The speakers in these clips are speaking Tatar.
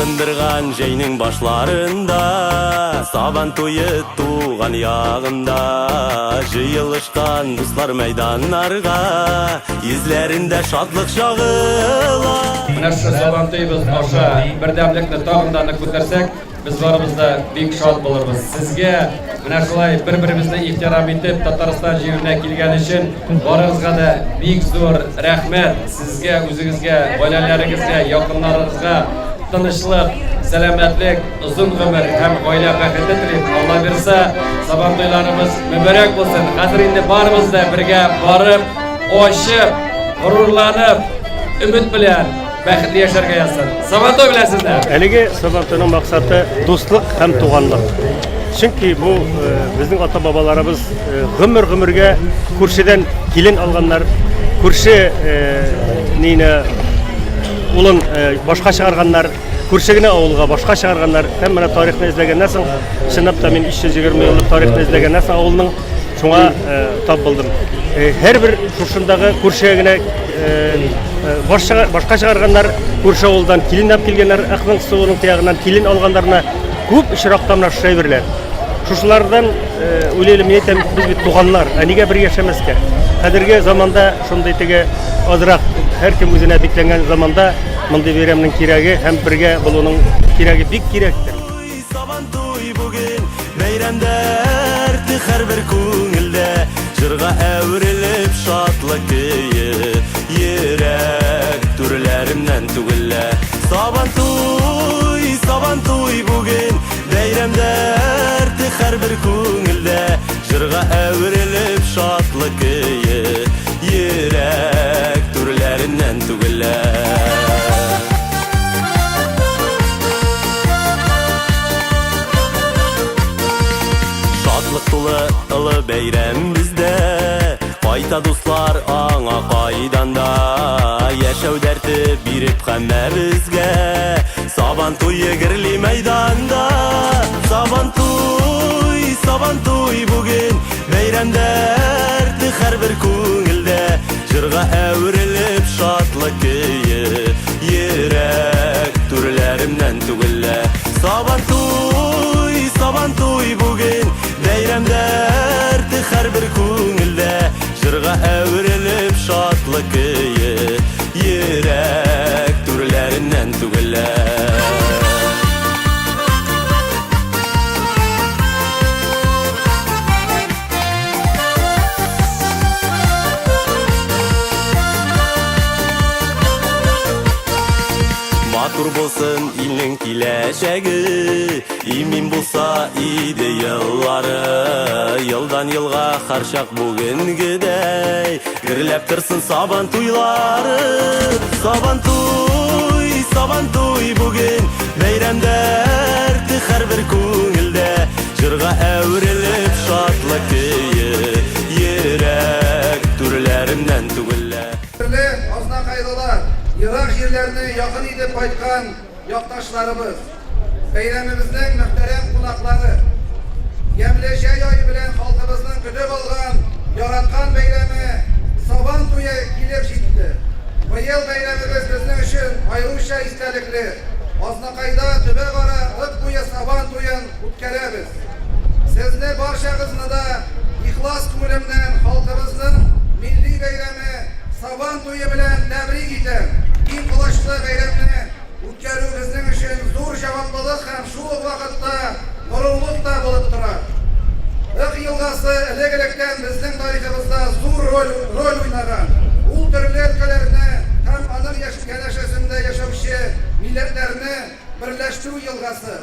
Сагындырган җәйнең башларында, Сабан туе туган ягымда. Җыелышкан дуслар мәйданнарга, Йөзләрендә шатлык чагыла. Менә шушы Сабантуебыз аша бердәмлекне тагын да нык күтәрсәк, без барыбыз да бик шат булырбыз. Сезгә менә шулай бер-беребезне ихтирам итеп Татарстан җиренә килгән өчен барыгызга да бик зур рәхмәт. Сезгә, үзегезгә, гаиләләрегезгә, якыннарыгызга тынычлык, сәламәтлек, озын гомер һәм гаилә бәхете телим. Алла бирса, Сабантуйларыбыз мөбарәк булсын. Хәзер инде барыбыз да бергә барып, ачып, горурланып, өмет белән бәхетле яшәргә язсын. Сабантуй белән сезне! Әлеге Сабантуйның максаты дуслык һәм туганлык. Чөнки бу э, безнең ата-бабаларыбыз э, гомер-гомергә күршедән килен алганнар, күрше э, нине улын башка чыгарганнар, күрше генә авылга башка чыгарганнар. Һәм менә тарихны эзләгәннән соң, чынлап та мин 320 еллык тарихны эзләгәннән соң авылның шуңа тап булдым. Һәрбер шушындагы күршегә генә башка чыгарганнар, күрше авылдан килен алып килгәннәр, Әхмәт суының тиягыннан килен алганнарына күп очракта менә шушы әйберләр. Шушылардан уйлыйм, мин әйтәм, без бит туганнар, ә нигә бергә яшәмәскә? Хәзерге заманда шундый теге азрак һәркем үзенә бикләнгән заманда мондый бәйрәмнең кирәге һәм бергә булуның кирәге бик кирәктер. Сабантуй бүген бәйрәмдә әрте һәрбер күңелдә җырга әверелеп шатлык көе йөрәк түрләремнән түгелә. Сабантуй, Сабантуй бүген бәйрәмдә әрте һәрбер күңелдә җырга әверелеп шатлык көе йөрәк түрләреннән түгелә. Шатлык тулы ылы бәйрәм бездә. Кайта дуслар аңа кайдан да. Яшәү дәрте биреп һәммәбезгә. Сабан туе герли мәйданда. Сабан туй, сабан туй бүген бәйрәм дәрте һәрбер күңелдә. Җырга әверелеп шатлык көе. Йөрәк түрләремнән түгел лә. Сабантуй, Сабантуй бүген бәйрәм дәрте һәрбер күңелдә җырга әверелеп шатлык көе йөрәк түрләреннән түгел лә. Матур булсын илнең киләчәге, имин булса иде еллары. Елдан елга һәрчак бүгенгедәй гөрләп торсын сабан туйлары. Сабан туй, сабан туй бүген бәйрәм дәрте һәрбер күңелдә җырга әверелеп шатлык көе йөрәк түрләремнән түгеллә. Хөрмәтле азнакайлылар, ерак җирләрне якын итеп кайткан якташларыбыз, бәйрәмебезнең мөхтәрәм кунаклары! Ямьле җәй ае белән халкыбызның көтеп алган, яраткан бәйрәме, Сабан туе килеп җитте. Быел бәйрәмебез безнең өчен аеруча истәлекле, Азнакайда төбәкара Ык буе Сабан туен үткәрәбез. Сезне барчагызны да ихлас күңелемнән халкыбызның милли бәйрәме Сабан туе белән тәбрик итәм. Киң колачлы бәйрәмне үткәрү безнең өчен зур җаваплылык һәм шул ук вакытта горурлык та булып тора. Ык елгасы элек-электән безнең тарихыбызда зур роль роль уйнаган. Ул төрле өлкәләрне һәм аның янәшәсендә яшәүче милләтләрне берләштерү елгасы.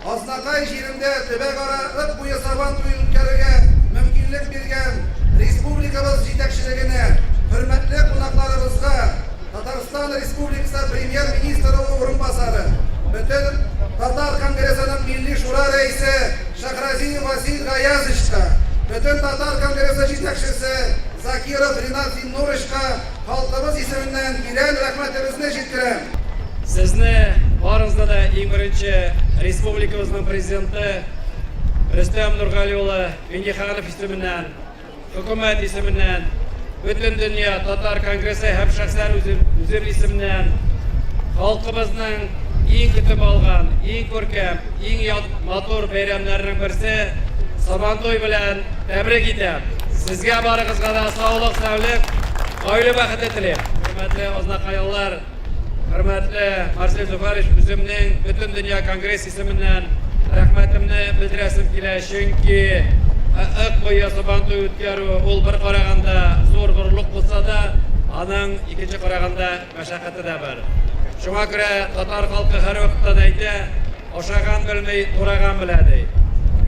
Азнакай җирендә төбәкара Ык буе Сабан туен үткәрергә мөмкинлек биргән республикабыз җитәкчелегенә, хөрмәтле кунакларыбызга, Татарстан Республикасы Премьер-министры урынбасары, Бөтен татар конгрессының Милли шура рәисе Шәхразиев Васил Гаязовичка, Бөтен татар конгрессы җитәкчесе Закиров Ринат Зиннуровичка Халкыбыз исеменнән тирән рәхмәтебезне җиткерәм. Сезне барыгызны да иң беренче республикабызның Президенты Рөстәм Нургали улы Миңнеханов исеменнән, Хөкүмәт исеменнән, Бөтендөнья татар конгрессы һәм шәхсән үзем, үзем исемнән халкыбызның иң көтеп алган, иң күркәм, иң матур бәйрәмнәрнең берсе Сабантуй белән тәбрик итәм. Сезгә барыгызга да саулык, сәүлек, гаилә бәхете телим. Хөрмәтле азнакайлылар, хөрмәтле Марсель Зөфәрович, үземнең бөтен дөнья конгресс исеменнән рәхмәтемне белдерәсем килә, чөнки Ык буе Сабантуй үткәрү ул бер караганда зур горурлык булса да, аның икенче караганда мәшәкате дә бар. Шуңа күрә татар халкы һәрвакытта да әйтә, ашаган белми, тураган белә ди.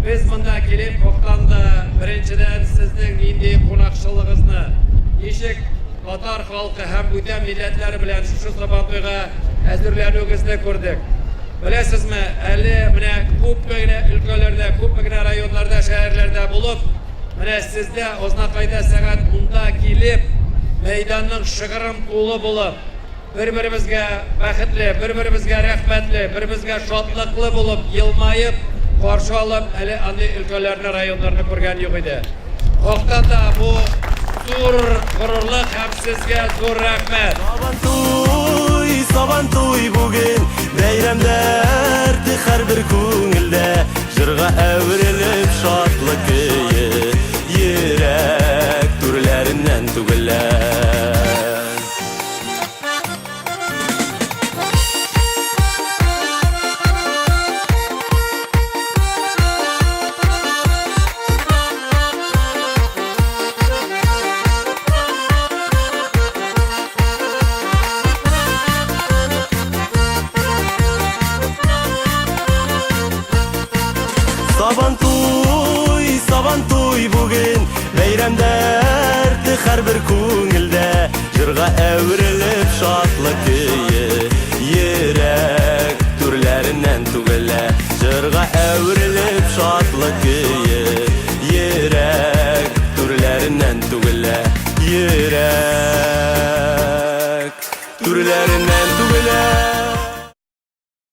Без монда килеп, хактан да беренчедән сезнең нинди кунакчыллыгызны, ничек татар халкы һәм бүтән милләтләр белән шушы Сабантуйга әзерләнүегезне күрдек. Беләсезме, әле менә күпме генә өлкәләрдә, күпме генә районнарда, шәһәрләрдә булып, менә сездә Азнакайда сәгать унда килеп, мәйданның шыгрым тулы булып, бер-беребезгә бәхетле, бер-беребезгә рәхмәтле, бер-беребезгә шатлыклы булып, елмаеп каршы алып, әле андый өлкәләрне, районнарны күргән юк иде. Хактан да бу зур горурлык һәм сезгә зур рәхмәт. Сабантуй, Сабантуй бүген, бәйрәмнәр һәрбер күңелдә, җырга әверелеп шатлык көе, йөрәк түрләреннән түгелә. Сабантуй, Сабантуй бүген, бәйрәмдә һәрбер күңелдә, җырга әверелеп шатлык көе.